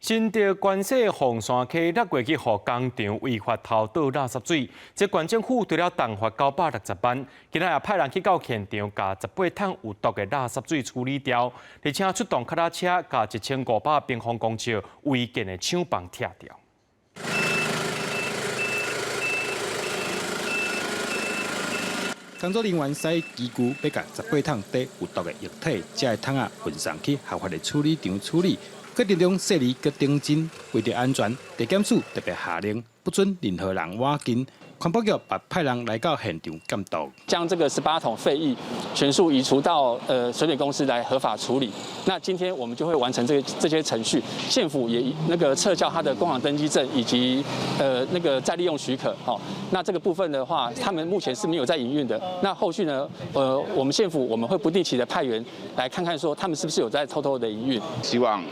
新竹關西鳳山溪六月去予工廠違法偷倒垃圾水，這縣政府除了重罰960萬，今仔也派人去到現場，共18桶有毒的垃圾水處理掉，而且出動腳踏車，共1500平方公尺違建的廠房拆掉。工作人員駛機具欲共18桶載有毒的液體，這个桶仔運送去合法的處理場處理。過程中細膩閣認真，為著安全，地檢署特別下令不准任何人倚近。環保局也派人來到現場監督，將這個18桶廢液全數移除到水美公司來合法處理。那今天我們就會完成這些程序，縣府也那個撤銷他的工廠登記證以及那個再利用許可。好，那這個部分的話，他們目前是沒有在營運的。那後續呢？我們縣府我們會不定期的派員來看看，說他們是不是有在偷偷的營運。希望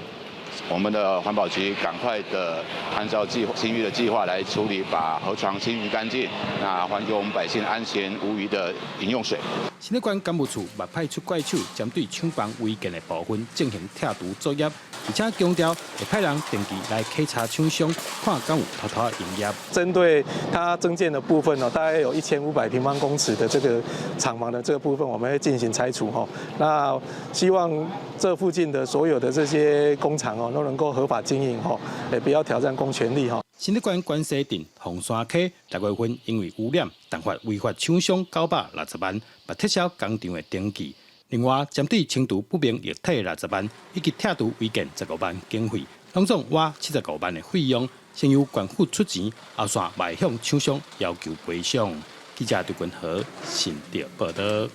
我們的環保局趕快的按照計清淤的計劃來處理，把河床清淤乾淨，那還給我們百姓安全無虞的飲用水。新竹縣工務處嘛派出怪手，針對廠房違建的部分進行拆除作業，而且強調會派人定期來稽查廠商，看敢有偷偷營業。針對它增建的部分呢，大概有1500平方公尺的這個廠房的這個部分，我們會進行拆除哈。那希望這附近的所有的這些工廠哦，都能夠合法經營哈，也不要挑戰公權力哈。新竹縣關西鎮鳳山溪6月份因為污染，重罰違法廠商960萬，嘛撤銷工廠的登記。另外，針對清除不明液體60萬，以及拆除違建15萬經費，攏總倚75萬的費用，先由縣府出錢，後續嘛會向廠商要求賠償。記者陳君和新竹報導。